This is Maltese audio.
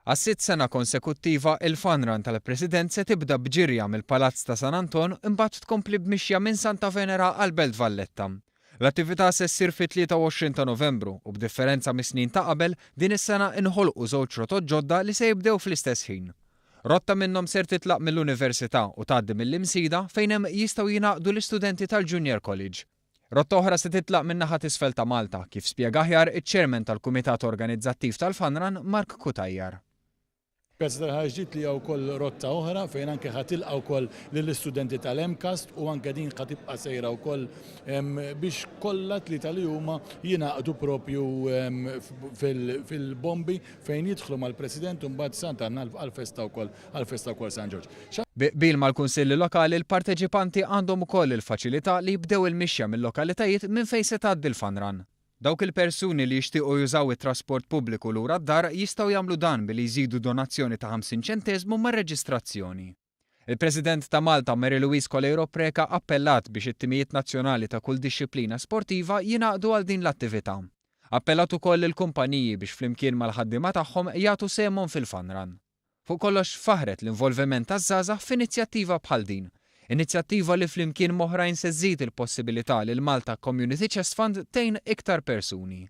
Għas-sitt sena konsekuttiva, il-Fun Run tal-President se tibda b'ġirja mill-Palazz ta' San Anton imbagħad tkompli b'mixja minn Santa Venera għal Belt Valletta. L-attività se ssir fit-23 ta' Novembru u b'differenza mis-snin ta' qabel, din is-sena inħolqu żewġ rotot ġodda li se jibdew fl-istess ħin. Rotta minnhom ser titlaq mill-Università u tgħaddi mill-Imsida fejn hemm jistgħu jingħaqdu l-istudenti tal-Junior College. Rotta oħra se titlaq min-naħa t'isfel ta' Malta, kif spjega aħjar iċ-Chairman tal-Kumitat Organizzattiv tal-Fun Run, Mark Cutajar. Pjazza tal-Ħar Ġdid li hija wkoll rotta oħra fejn anke ħa tilqa' wkoll lill-istudenti tal-MCAST u anke din ħa tibqa' sejra wkoll biex kollha tlieta li huma jingħaqdu propju fil-bombi fejn jidħlu mal-President u mbagħad Sant'Anna għall-festa wkoll għall-festa wkoll San Ġorġ. Bi qbil mal-Kunsilli Lokali l-parteċipanti għandhom ukoll il-faċilità li jibdew il-mixja mil-lokalitajiet minn fejn se tgħaddi l-Fun Run. Dawk il-persuni li jixtiequ jużaw it-trasport pubbliku lura d-dar jistgħu jagħmlu dan billi jżidu donazzjoni ta' 50 ċenteżmu mar-reġistrazzjoni. Il-President ta' Malta Mary Louise Coleiro Preca appellat biex it-timijiet nazzjonali ta' kull dixxiplina sportiva jingħaqdu għal din l-attività. Appellat ukoll lill-kumpaniji biex flimkien mal-ħaddiema tagħhom jagħtu sehemhom fil-Fun Run. Fuq kollox faħħret l-involviment taż-żgħażagħ f'inizjattiva bħal din. Inizjattiva li flimkien m'oħrajn se żżid il-possibilità li l-Malta Community Chest Fund tgħin iktar persuni.